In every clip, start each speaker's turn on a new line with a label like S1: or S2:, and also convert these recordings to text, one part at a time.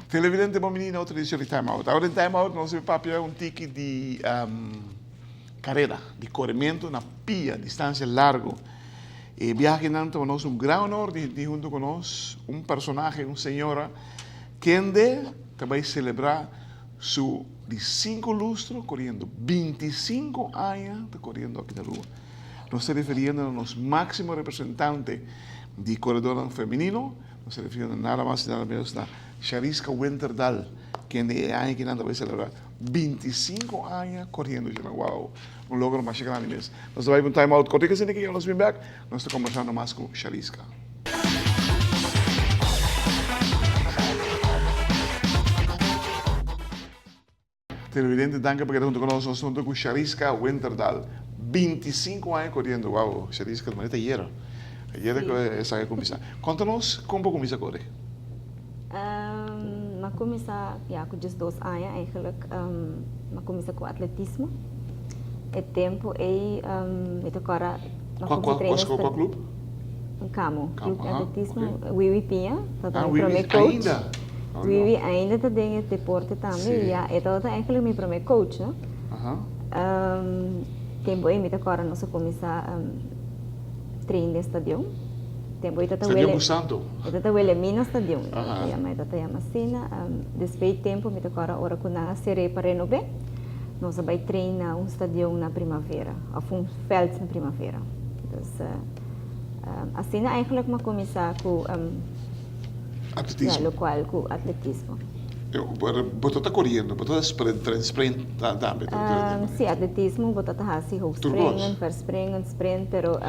S1: Televidente bon bini na otro edicion di Time Out. Awor den Time Out nos a papia un tiki di careda, di coremento na pia, distancia largo. E biahenan ta nos un gran honor di di hunto cu nos un personahe, un señora, kende ta bay celebra su di cinco lustro coriendo, 25 aña ta coriendo aki na Aruba. Nos ta referiendo na nos maximo representante di coredornan femenino, Nos ta refiriendo nada mas y nada menos na Shariska Winterdal, kende e aña kinan ta bay celebra 25 aña coriendo dje nan. Wow! Un logro masha grandi mes. Nos ta bay pa un time out cortico asina ki nos bin bek, nos ta combersando mas cu Shariska. Televidente danki pa keda hunto ku nos, nos ta hunto ku Shariska Winterdal, 25 aña koriendo, wow Shariska ta manera ayera, ayera ku esaki a kuminsá. Konta nos kon bo kuminsá kore?
S2: Mi a kuminsá ya ku diesdos aña eigenlijk, mi a kuminsá ku atletismo, e tempu ei mi ta kòrda mi a kuminsá traina.
S1: Kua klup?
S2: Kamo, klup di atletismo, Wiwi Piña tabata mi promé coach. Wiwi ainda ta den e deporte tambe y ya e tabata eigenlijk mi prome coach no. Tempo ey mi ta corda nos a cuminsa train den stadion. Tempo ey tata
S1: Stadion Busanto.
S2: E tata Wilhelmina stadion e tata yama e tata yama asina. Despues di tempo mi ta corda ora cu nan a cere pa renobe nos a bay train na un stadion na Primavera of un veld na Primavera. Dus asina eigenlijk mi a cuminsa cu.
S1: Atletismo.
S2: Ja, locual cu atletismo.
S1: Bo ta ta coriendo, bo ta ta sprint, sprint tambe.
S2: Si, atletismo bo ta ta haci hoogspringen, verspringen, sprint, pero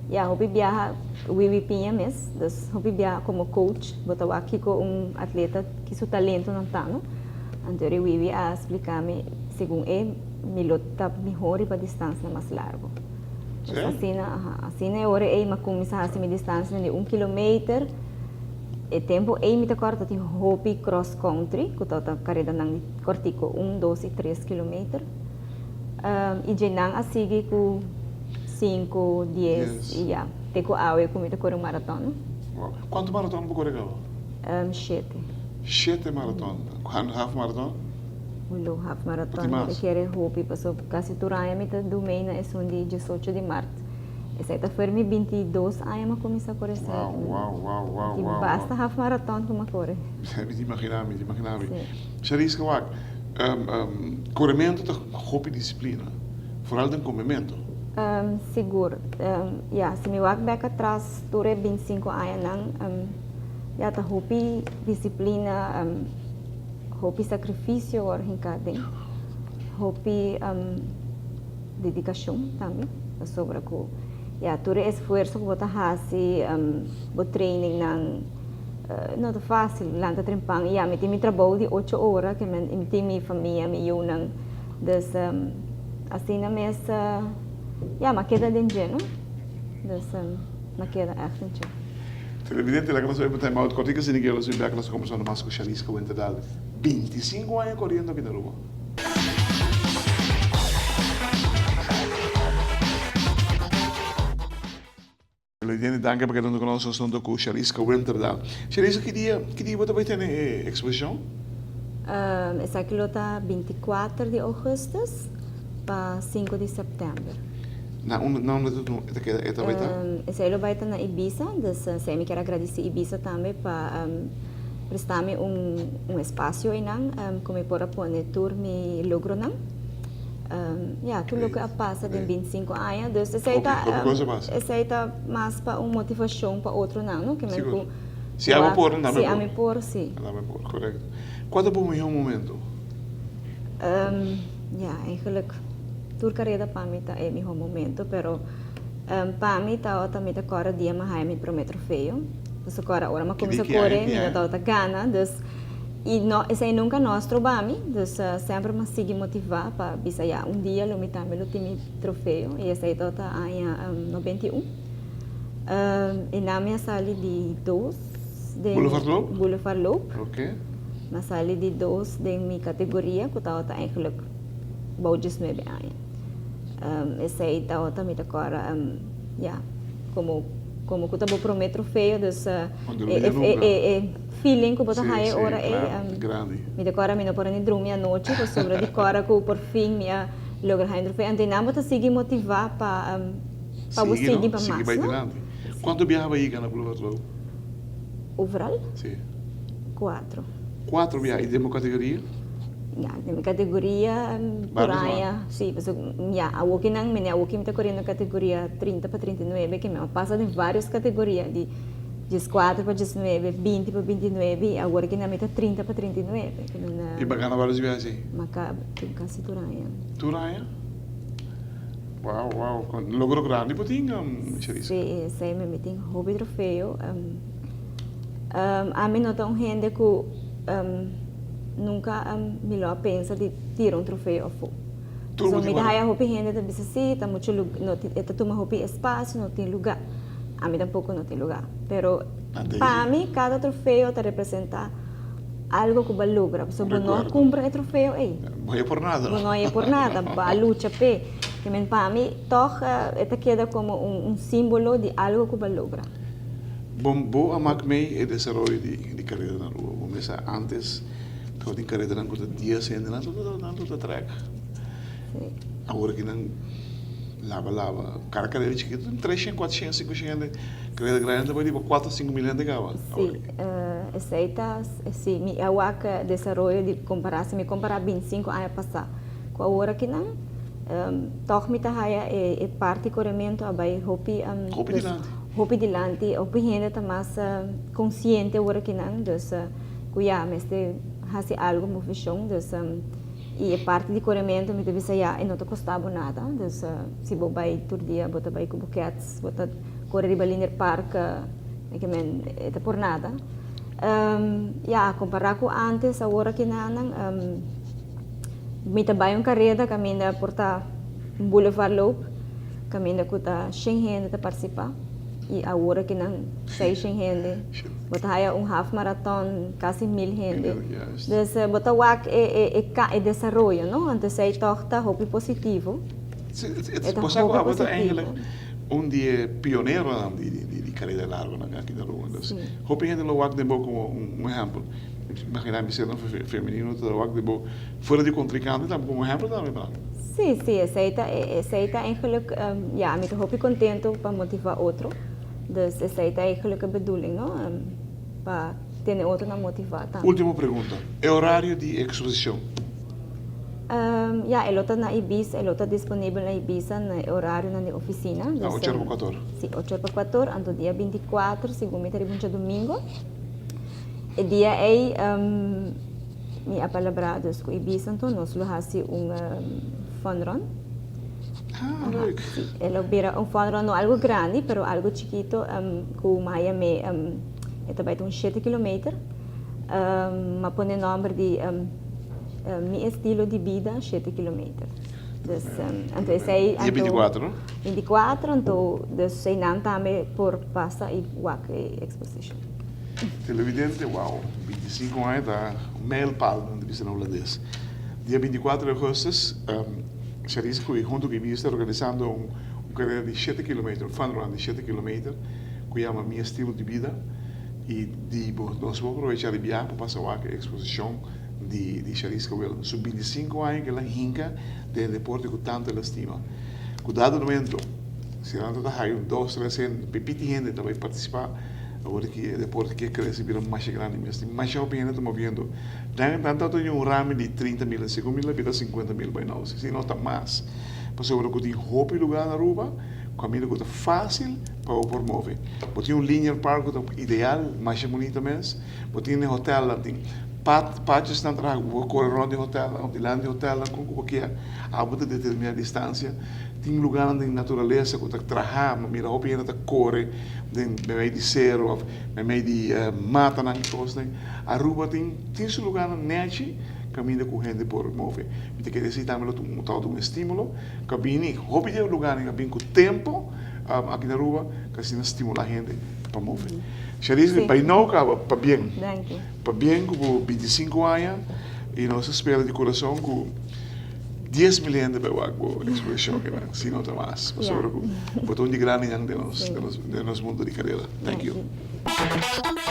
S2: ja, hopi biaha Wiwi Piña mes, dus hopi biaha como coach bo ta wak kico un atleta, ki su talentonan ta, no? Anto eri Wiwi a splica mi, segun e, mi lo ta miho riba distancianan mas largo. Dus asina, aha, asina e ora ei mi a cuminsa haci mi distancianan di un kilometer. E tempu ei mi ta kòrda tin hopi cross country ku tabata karedanan di kòrtiku un, dos i tres kilometer. I dje nan a sigui ku sinku, dies i ya te ku awe ku mi ta kore un maraton.
S1: Wow. Kuantu maraton bo kore kaba?
S2: Shete.
S1: Shete maraton. Half maraton?
S2: Lo half maraton mi ta kere hopi pasobra kasi tur aña mi ta dumei na esun di diesocho di mart. Esei ta for mi 22 aña mi a kuminsá kore esei.
S1: Wow, wow, wow, wow,
S2: Tin
S1: wow,
S2: basta
S1: wow.
S2: half maraton ku mi a kore.
S1: Mi ta imaginá mi, ta imaginá mi.
S2: Sí.
S1: Shariska, wak, korementu ta hopi disiplina, foral den komementu.
S2: Sigur. Ya, si mi wak bek atras tur e 25 añanan, ya ta hopi disiplina, hopi sakrifisio wòrdu hinká den, hopi. Dedikashon tambe, pasobra ku ya tur e esfuerso ku bo ta hasi, bo trainingnan no ta fásil. Lanta trempan i ya mi tin mi trabou di ocho ora ke men i mi tin mi famia, mi yunan. Dus asina mes ya mi a keda den dje no. Dus mi a keda ègt den dje.
S1: Televidente, laga nos bai pa time out kòrtiku asina ke los bin bèk nos ta kombersando mas ku Shariska Winterdal, 25 aña koriendo aki na Aruba. Ladiene danki pa keda hunto ku nos nos hunto ku Shariska Winterdal. Shariska ki dia ki dia bo ta bai tene e eksposishon?
S2: Esaki lo ta 24 di ougùstùs pa 5 di sèptèmber.
S1: Na unda na unda e ta keda e ta bai ta?
S2: Esei lo bai ta na Ibiza, dus esei mi kier a gradisí Ibiza tambe pa Presta mi un un espacio einan cu mi por a pone tur mi logronan. Ya, tur loke a pasa den 25 aña. Dus esey ta, esey ta mas pa un motivacion pa otronan, no? Ke men cu.
S1: Si ami por, nan
S2: por. Si ami por, si.
S1: Nan por, correcto. Cua ta bo mihor momento?
S2: Ya, eigenlijk tur careda pa mi ta e mihor momento, pero pa mi tabata mi ta corda dia mi a haya mi prome trofeo. Pasobra kòrda ora mi a kuminsá kore mi no tabata gana, dus i no esei nunka no a stroba mi, dus semper mi a sigui motivá pa bisa ya un dia lo mi tambe lo tin mi trofeo i esei tabata aña 91. Einan mi a sali di dos den
S1: Boulevard Loop?
S2: Boulevard Loop.
S1: Oké.
S2: Mi a sali di dos den mi kategoria ku tabata eigenlijk bou diesnuebe aña. Esei tabata mi ta kòrda ya komo komo ku ta bo promé trofeo dus e e feeling ku bo ta haña e ora ei mi ta kòrda mi no por a ni drumi anochi pasobra di kòrda ku por fin mi a logra haña un trofeo. Anto einan bo ta sigui motivá pa pa bo sigui pa mas
S1: no? Sigui bai dilanti. Kuantu biaha bo a yega na Boulevard Loop?
S2: Overal?
S1: Si.
S2: Kuatro.
S1: Kuatro biaha. I den bo kategoria?
S2: Ya, den mi kategoria tur aña, si, pasobra ya, awokinan, mene awoki mi ta koriendo kategoria 30 pa 39, ke mi a pasa den varios kategoria, di 14 pa 19, 20 pa 29, i awor kinan mi ta 30 pa 39.
S1: I bo a gana varios biaha así?
S2: Mi a kasi tur aña.
S1: Tur aña? Wow, wow. Logro grandi bo tin, Sharissa.
S2: Sí, esei mi tin hopi trofeo. Ami no ta un hende ku nunka mi lo a pensa di tira un trofeo afó.
S1: Tur bo
S2: So
S1: tin
S2: mi ta
S1: wak.
S2: haya hopi hende ta bisa sí, ta muchu lug, no tin, e ta tuma hopi espasio, no tin lugá. Ami tampoko no tin lugá. Pero
S1: Ante
S2: pa
S1: sí.
S2: mi kada trofeo ta representá algo ku bo a logra. Pasobra
S1: Un
S2: bo no a
S1: rekuerdo.
S2: kumpra e trofeo ei.
S1: Bo e por nada.
S2: Bo no e por nada, bo a lucha p'e. Ke men pa mi tòg e ta keda komo un símbolo di algo ku bo a logra.
S1: Bon, bo a mak mei e desaroyo di di karera na Aruba. Bo mesa antes tabatin kareranan ku ta dies hende, nan tur nan tur ta trèk. Awor aki nan laba laba. Kada karera chikitu tin treshen, kuatshen, sinkushen hende. Karera grandi ta bai riba kuater, 5000 hende kaba.
S2: Si, esei ta, si mi a wak desaroyo di kompará, si mi kompará 25 aña pasá ku awor aki nan, tòg mi ta haya e parti korementu a bai hopi,
S1: Hopi dilanti.
S2: Hopi dilanti, hopi hende ta mas konsiente awor aki nan, dus ku ya mester hasi algu moveshon, dus i e parti di korementu mi ta bisa ya e no ta kosta bo nada, dus si bo bai tur dia bo ta bai ku bo kèts, bo ta kore riba Linear Park, ke men e ta por nada. Ya, kompará ku ántes awor aki nan mi ta bai un kareda kaminda por ta un boulevard loop kaminda ku ta shen hende ta partisipá i awor aki nan 600 hende. Bo ta haya un half marathon kasi 1000 hende. Dus bo ta wak e desaroyo, no? Anto esei tòg ta hopi positivo.
S1: E ta hopi positivo. Un di e pioneronan di karera largonan aki na Aruba. Dus hopi hende lo wak den bo komo un ehèmpel. Imaginá mi ser femenino ta wak den bo fuera di kontrinkante tambe komo un ehèmpel tambe pa nan.
S2: Sí, sí, esei ta esei ta eigenlijk, ya, mi ta hopi kontento pa motivá otro. Dus esei ta eigenlijk e bedoeling, no? Pa tene otronan motivá tambe.
S1: Último pregunta. E orario di e eksposishon?
S2: Ya, e lo ta na Ibiza, e lo ta disponibel na Ibiza na e orarionan di oficina.
S1: Na ocho ora pa kuator?
S2: Si, ocho ora pa kuator, anto dia 24, segun mi ta riba un djadumingo. E dia ei mi a palabrá dus ku Ibiza, anto nos lo hasi un fun run.
S1: Ah, leuk.
S2: Si, e lo bira un fun run, no algo grandi, pero algo chikito ku maya me e ta bai ta un shete kilometer. Mi a pone nòmber di Mi estilo di bida shete kilometer. Dus, anto esei
S1: Dia 24, no?
S2: 24, anto dus einan tambe por pasa i wak e exposition.
S1: Televidente, wow, 25 aña ta un mijlpaal, nan ta bisa na hulandes. Dia 24 di augustus, Charisse ku huntu ku Ibiza ta organisando un karera di shete kilometer, un fun run di shete kilometer ku yama Mi estilo di bida. I di bo nos por aprovecha di biaha pa pasa wak e exposicion di di Shariska Willem. Su 25 aña ku el a hinka den e deporte ku tantu el a stima. Ku dado momento si nan ta haya un dos tres hende pipiti hende ta bai participa awor ki e deporte ki a crece bira masha grandi mes. Tin masha hopi hende ta moviendo. Nan nan ta tin un rami di 30 mil segun mi la bira 50 mil bai nou si no ta mas. Pasobra ku tin hopi lugar na Aruba kaminda ku ta facil pa bo por move. Bo tin un linear park ku ta ideal, masha bunita mes. Bo tin e hotelnan, tin pat patjesnan traha ku bo por kore rònt di hotelnan òf dilanti di hotelnan kon ku bo kier. Abo ta determiná distansia. Tin lugánan den naturalesa ku ta traha, bo mira hopi hende ta kore den meimei di seru òf meimei di matanan i kosnan. Aruba tin tin su lugánan nèchi kaminda ku hende por move. Mi ta kere esei tambe lo ta un estímulo ku a bini hopi di e lugánan a bin ku tempu. aki na Aruba, cu asina stimula hende pa move. Sharice, bay nou caba, pabien.
S2: Danki.
S1: Pabien cu bo 25 aña y nos ta spera di curason cu 10 mil hende bay wak bo exposicion akinan, si no ta mas. Pasobra cu bo ta un di grandinan den nos mundo di carera. Thank you.
S2: Danki.